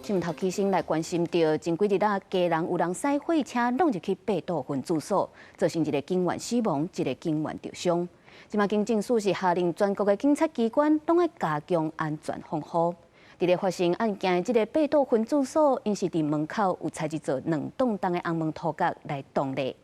新聞頭起先來關心著，前幾日啊，基隆有人駛貨車挵入去八堵分駐所，造成一个警員死亡，一个警員著傷。這馬警政署是下令全國的警察機關攏愛加強安全防護。佇咧發生案件的這个八堵分駐所，𪜶是佇門口有採一座2當重的紅毛塗角來擋咧。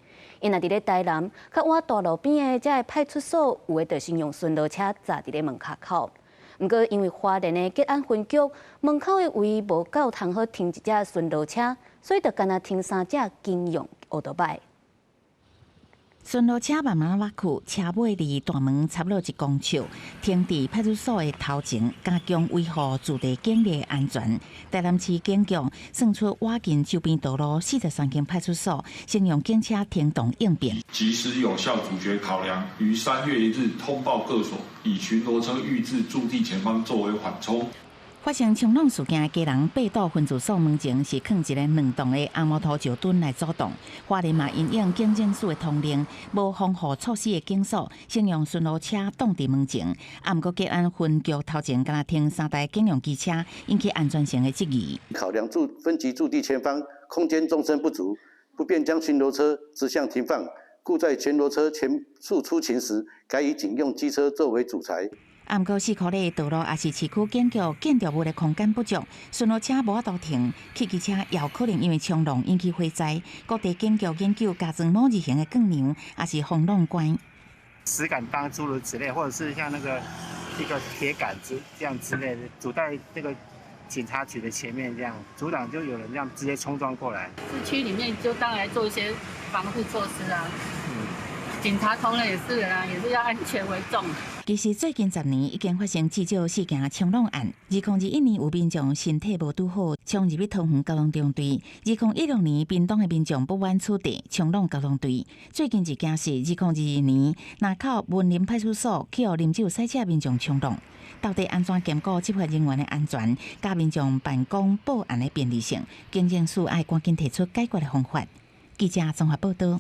𪜶若佇咧台南較倚大路邊的這个派出所，有的就先用巡邏車閘佇咧門跤口。毋過，因為花蓮的吉安分局門口的位無夠通好停一隻巡邏車，所以就干焦停三隻警用歐多擺。巡邏車慢慢落去，車尾離大門差不多1公尺，停佇派出所的頭前，加強維護駐地警力安全。台南市警局算出倚近周邊道路43間派出所，先用警車停當應變。及時有效阻絕考量，於3月1日通報各所，以巡邏車預置駐地前方作為緩衝。發生衝撞事件的基隆八堵分駐所門前是囥一个2棟的紅毛塗石墩來阻擋。花蓮嘛因應警政署的通令，無防護措施的警所，先用巡邏車擋佇門前。啊，毋過吉安分局頭前干焦停三台警用機車，引起安全性的質疑。考量駐分局駐地前方空間縱深不足，不便將巡邏車直向停放，故在巡邏車全數出勤時，改以警用機車作為主材。啊，毋過四箍里的道路也是市區警局建築物的空間不足，巡邏車無法度停，汽機車也有可能因為衝撞引起火災。各地警局研究加裝某字形的鋼梁，抑是防撞桿。石敢當諸如此類，或者是像那個一個鐵桿子這樣之類的，阻在那個警察局的前面，這樣阻擋就有人這樣直接衝撞過來。市區裡面就當然做一些防護措施啊。警察同仁也是啊，也是要安全為重。其實最近10年已經發生至少四件衝撞案。2021年有民眾身體無拄好，衝入去桃園交通中隊。2016年屏東的民眾不滿取締，衝撞交通隊。最近一件是2022年，林口文林派出所去予啉酒駛車民眾衝撞。到底按怎兼顧執法人員的安全，佮民眾辦公報案的便利性，警政署愛趕緊提出解決的方法。記者綜合報道。